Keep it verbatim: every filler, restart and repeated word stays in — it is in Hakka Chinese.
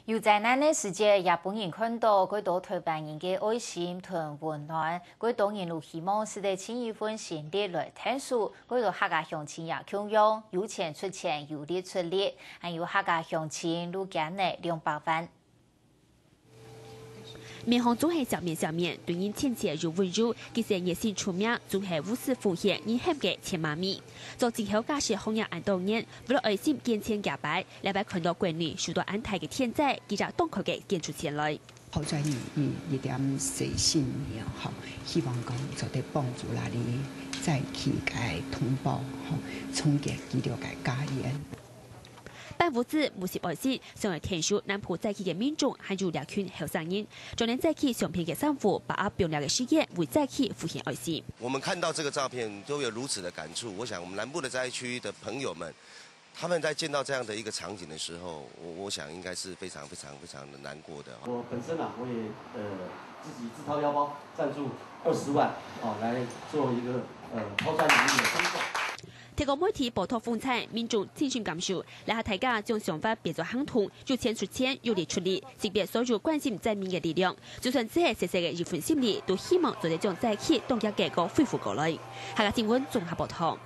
有災難个時節，也分人看到幾多臺灣人个愛心同溫暖。幾多人都希望使得盡一份心力來𢯭手，幾多客家鄉親也共樣，有錢出錢，有力出力，還有客家鄉親都捐了兩百萬。面項總係笑面笑面，對人親切又溫柔，佢係熱心出名，總係無私奉獻，人喊个親媽咪。做盡好家事好人恁多年，為了愛心捐錢幾擺， 這擺看到國內受到恁大个天災，佢也當開个捐出錢來。好在你，你一點細心意吼，希望講做得幫助啦你災區个同胞吼，重建佢兜个家園。辦物資，募集愛心，想愛𢯭手南部災區个民眾，還有這群後生人，將恁災區相片个衫褲，把握放尞个時間，為災區奉獻愛心。我們看到這個照片，都有如此的感觸。我想，我們南部的災區的朋友們， 他們在見到這樣的一個場景的時候，我，我想應該是非常非常非常的難過的。我本身啊，我也，呃，自己自掏腰包贊助二十萬，哦，來做一個，呃，拋磚引玉的工作。透過媒體報導風采，民眾親身感受，這下大家將想法變做行動，有錢出錢，有力出力，識別所有關心災民个力量。就算只係細細个一份心力，都希望做得將災區當下个結果恢復過來。客家新聞綜合報導。